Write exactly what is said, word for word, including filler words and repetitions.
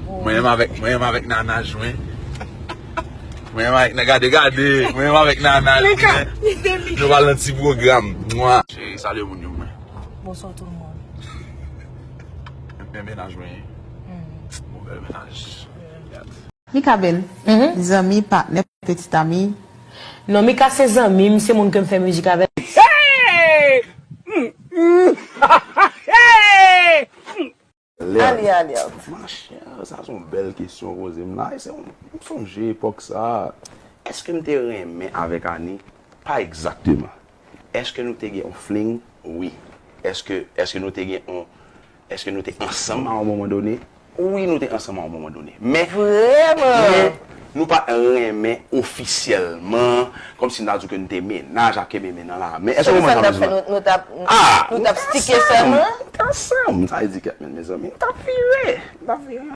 Mwen menm avèk, mwen menm avèk nanaj mwen. Mwen menm avèk nan gade gade. Mwen menm avèk nanaj mwen. Nou pral nan ti pwogram. Mwa. Cheri, salye moun yo mwen. Bonsoir tout le monde. Men mennaj mwen. Bon bèl mennaj. Mika bèl. Zanmi, patnè, petit ami. Non, Mika se zanmi m, se moun ke m fè mizik avèk. Alerte. Machè, sa se yon bèl kesyon w poze m la. E se yon, m sonje epòk sa. Èske m te renmen avèk Annie? Pa egzakteman. Èske nou te gen yon fling? Wi. Èske, èske nou te gen yon, èske nou te ansanm a yon moman done? Wi, nou te ansanm a yon moman done. Men, Vrèman. Men, nou pa t renmen ofisyèlman, kòmsi m ta di w ke nou te mennaj ak kenbe men nan la. Men èske Se w pou sa konprann n t ap sa fè m di la? Nou, nou t ap, Ah, nou t ap stike sèlman. Ansanm, sa vle di kèt men, mezanmi. M t ap vire. M t ap vire.